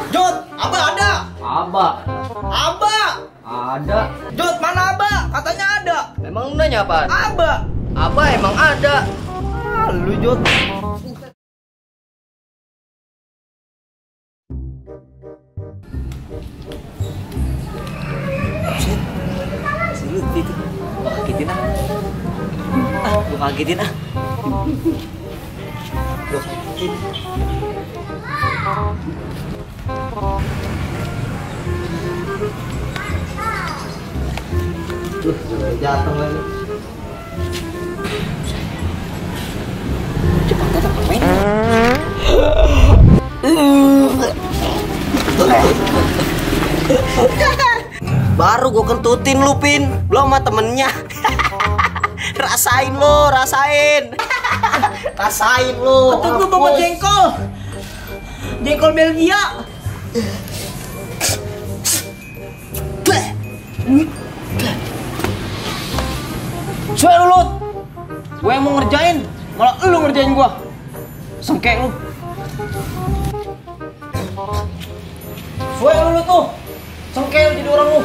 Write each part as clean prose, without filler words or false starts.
Jod, Abah ada. Abah. Abah. Ada. Jod, mana Abah? Katanya ada. Emang lu nanya apaan? Abah. Abah emang ada. Lu Jod. Si Lutfi itu. Gua kagetin ah. Gua kagetin ah. Gua kagetin. Jatuh lagi. Cepat tetap main. Baru gue kentutin lu, Pin. Belum sama temennya. Rasain lo, rasain. Rasain lo. Kentut lu bawa jengkol. Jengkol Belgia. Cuek lu, Lut. Gue yang mau ngerjain, malah lu ngerjain gua. Sengkek lu. Cuek lu tuh. Sengkek lu jadi orang lu.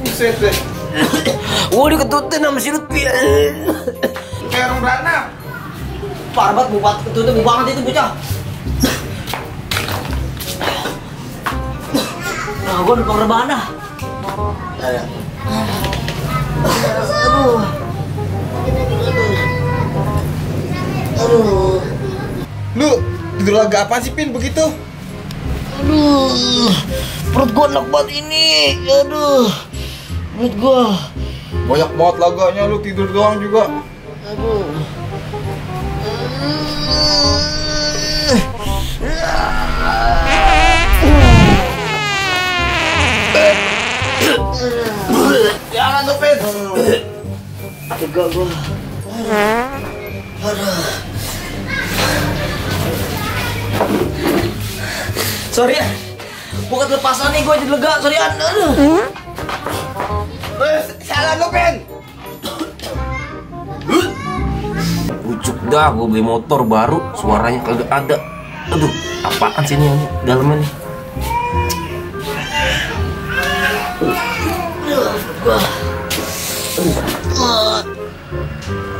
Buset deh. Wah, diketutin sama si Lutfi. Kayak orang beranak. Parah banget, bu banget itu bocah. Nah, gua di kamar rebahan dah. Aduh. Aduh. Lu tidur lagi apaan sih, Pin, begitu? Aduh. Perut gua enak banget ini. Aduh. Perut gua. Banyak banget laganya, lu tidur doang juga. Aduh. Jangan tuh, Pin. Tega gua. Aduh. Sorry ya. Gua kelepasan nih, gua jadi lega. Sorry an. Aduh. Salah lu, Pin. Ucuk dah, gue beli motor baru, suaranya kagak ada. Aduh, apaan sih ini yang dalamnya nih?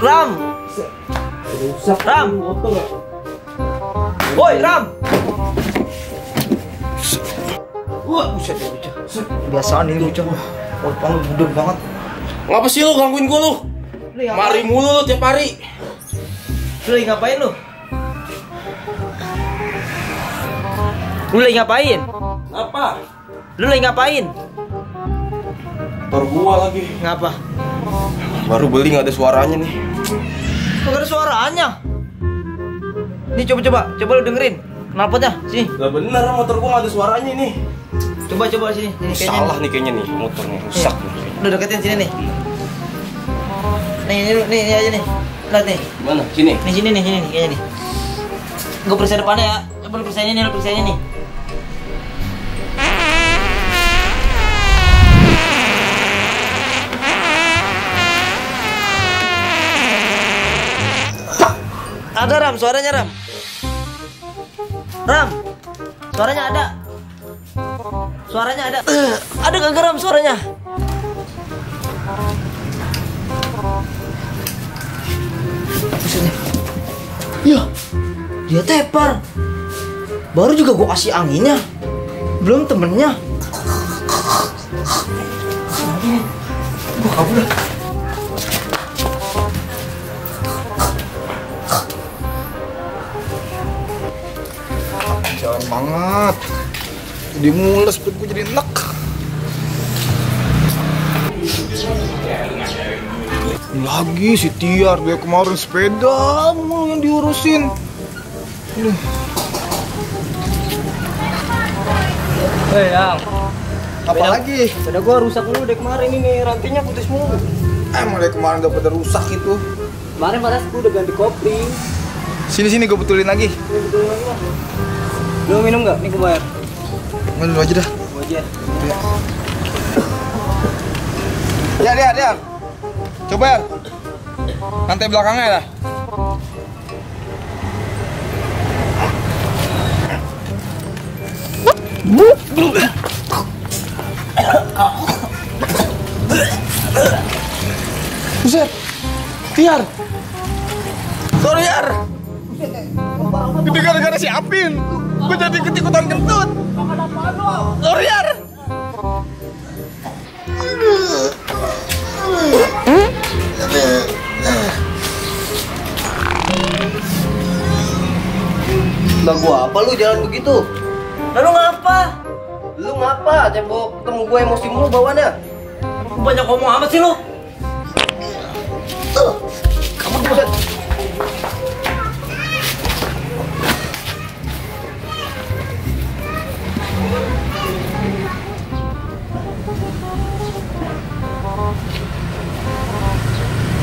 Ram. Ram. Woi, Ram. Wah, buset ya, bocah. Biasaan ini bocah. Orang lu budeg banget. Ngapa sih lu gangguin gue lu? Mari mulu lu tiap hari. Lu lagi ngapain lu? Lu lagi ngapain? Apa? Lu lagi ngapain? Motor gua lagi. Ngapa? Baru beli nggak ada suaranya nih. Kok ada suaranya? Nih coba lu dengerin. Knalpotnya, sini. Gak bener, motor gua nggak ada suaranya nih. Coba sini. Ini kayaknya. Salah nih kayaknya nih, motornya rusak nih. Udah deketin sini nih. Nih aja nih. Lihat nih. Gimana? Sini. Sini nih kayaknya nih. Gue periksa depannya ya. Coba lu periksa ini nih. Ada Ram, suaranya Ram. Ram, suaranya ada. Suaranya ada. Ada kagak Ram suaranya? Ya, dia tepar. Baru juga gua kasih anginnya. Belum temennya. Gua kabur dah. Jalan banget. Jadi mules, perut gue jadi enak. Lagi si Tiar, dia kemarin sepeda mulu yang diurusin. Aduh. Hei, Yang. Apa lagi? Sepeda gua rusak mulu dari kemarin ini, rantingnya putus mulu. Emang dari kemarin udah pada rusak itu. Kemarin padahal gua udah ganti kopling. Sini gue betulin lagi. Lu minum nggak? Nih gua bayar. Nggak, lu aja dah. Gua aja. Ya. Coba ya. Lantai belakangnya lah. Buset. Tiar. Sorry, Yar. Itu gara-gara si Apin. Gue jadi ikut-ikutan kentut. Sorry, Yar. Lah gua apa lu jalan begitu? Lah lu ngapa? Lu ngapa? Tembok ketemu gue emosi mulu bawaannya. Banyak ngomong amat sih lu. Kamu buset.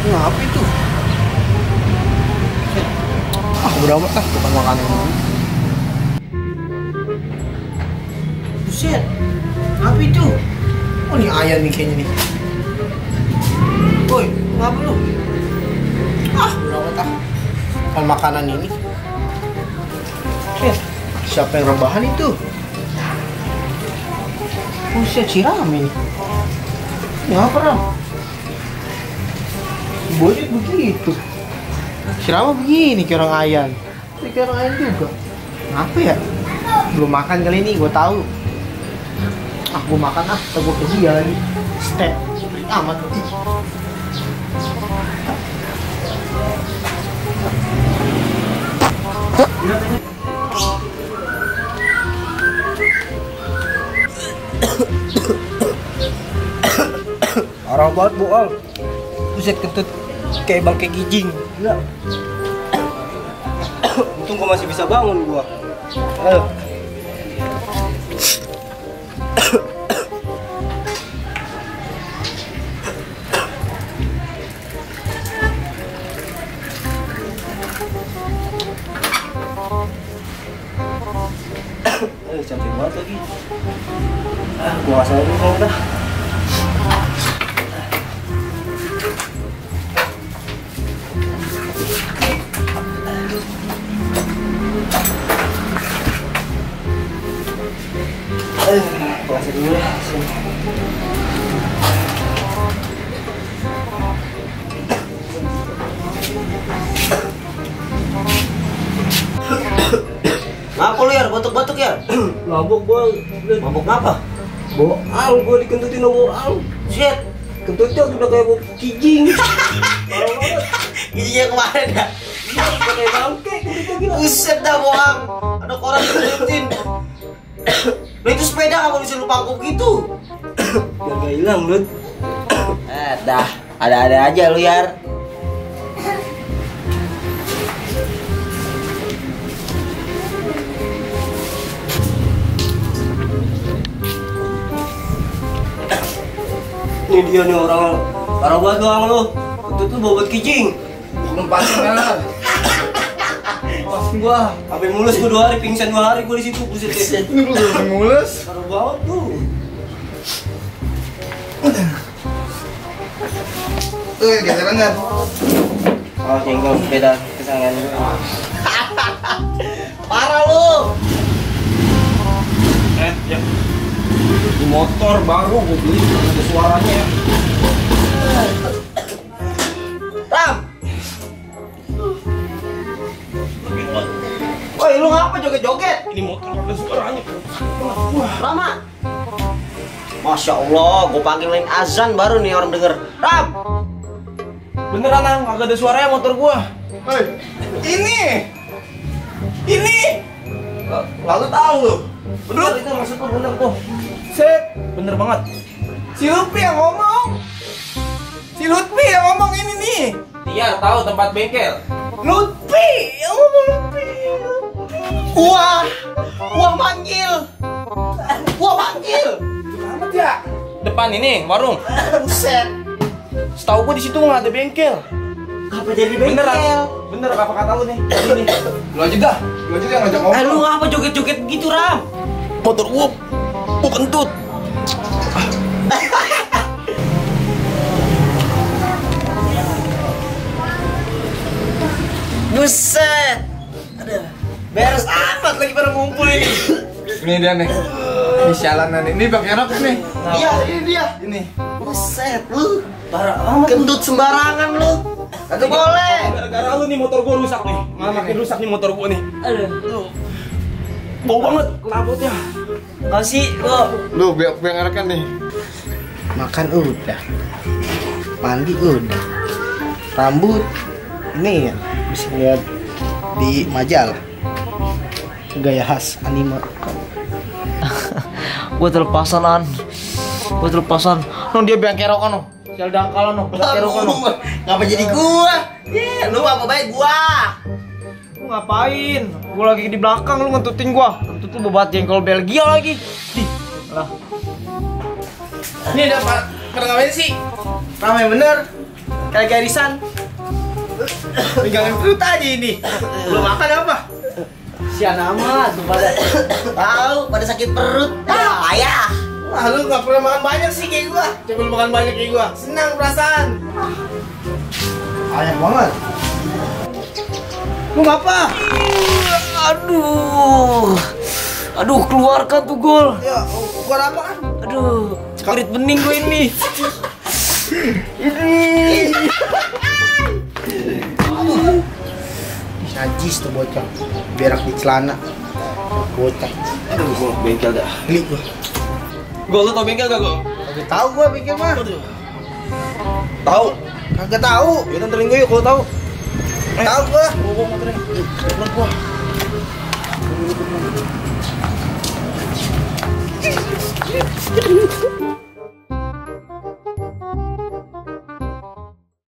Ngapa itu? Udah amat lah, bukan makanan dulu. Buset. Ngapa itu? Oh ini ayam nih kayaknya nih. Woi, ngapa lu? Udah amat ah. Bukan makanan ini. Siapa yang rebahan itu? Buset, si Rame nih. Ngapa Ram? Bonyet begitu. Si Rama begini kayak orang ayan. Kayak orang ayan juga. Ngapa ya? Belum makan kali ini, gue tahu. Gue makan gue pergi ya lagi. Step amat. Parah banget boal. Buset kentut kayak bangke kijing. Gila. Untung gua masih bisa bangun gua. Ayo. Capek banget lagi. Gua nggak salah dulu udah. Puasa dulu ya. Ngapa lu ya? Batuk-batuk ya? Mabuk gua. Mabuk ngapa? Bawa al gua dikentutin sama al. Shit. Kentutnya udah kayak bau kijing. Iya kemarin ya. Udah kayak bangke kentutnya gila. Buset dah bohong. Ada koran dikentutin. Lu itu sepeda nggak mau disuruh pangkuk gitu? Biar gak hilang, Lut. Dah. Ada-ada aja lu Yar. Ini dia nih orang parah banget doang lu. Kentut lu bobot kijing. Lepasin kan. Lepasin gua. Sampai mulus gua 2 hari, pingsan 2 hari gua di situ. Buset deh. Ini gua udah mulus. Parah banget tuh. Geseran kan? Oh, nyenggol sepeda kesangan gua. Parah lu. Ya. Di motor baru gue beli, ada suaranya. Ram. Woi, lu ngapa joget-joget? Ini motor ada suaranya. Rama. Masya Allah, gue panggilin azan baru nih orang denger. Ram. Beneran Ang, agak ada suaranya motor gua. Hei, Ini. Lalu tahu lu. Bener itu maksud lu bener tuh. Set, bener banget. Si Lutfi yang ngomong. ini nih. Iya, tahu tempat bengkel. Lutfi yang ngomong Lutfi. Wah manggil. Amat ya. Depan ini warung. Buset. Setahu gua di situ nggak ada bengkel. Apa jadi Bener bengkel? Bener apa kata lu nih? Ini. lu aja dah. Lu aja yang ngajak ngomong. Lu ngapa joget-joget begitu, Ram? Motor gua kentut. Buset. Aduh. Beres amat lagi pada ngumpul ini. Ini dia nih. Ini sialanan nih. Ini Bang Erok nih. Iya, ini dia. Ini. Buset lu. Parah amat. Kentut sembarangan lu. Kagak boleh. Gara-gara lu nih motor gua rusak nih. Makin rusak nih motor gua nih. Aduh. Bau banget knalpotnya. Kasih lo. Lu Bang Erok kan nih. Makan udah. Mandi udah. Rambut ini ya bisa lihat di majalah. Gaya khas anime. Gue terlepasan. Dia bengkerokan no. Sial dangkal no. Bengkerokan no. Ngapa jadi gua? Lu apa baik gua? Lu ngapain? Gua lagi di belakang lu ngentutin gua. Ngentut lu bebat jengkol Belgia lagi. Dih. Lah. Ini ada pada ngapain sih? Ramai bener. Kayak garisan. Pegangan perut aja ini. Belum makan apa? Sian amat pada tahu pada sakit perut. Ayah. Wah, lu gak pernah makan banyak sih kayak gua. Coba lu makan banyak kayak gua. Senang perasaan. Ayah banget. Lu ngapa? Aduh keluarkan tuh gol. Ya, gua apa kan? Aduh, cerit bening gue ini. Najis tuh bocah. Berak di celana. Bocah. Aduh, gua bengkel dah. Geli gua. Gua lu tau bengkel gak gua? Kagak tahu gua pikir mah. Tahu. Kagak tahu. Ya anterin gua yuk kalau tahu. Tahu gua. Gua motornya. Pelan gua.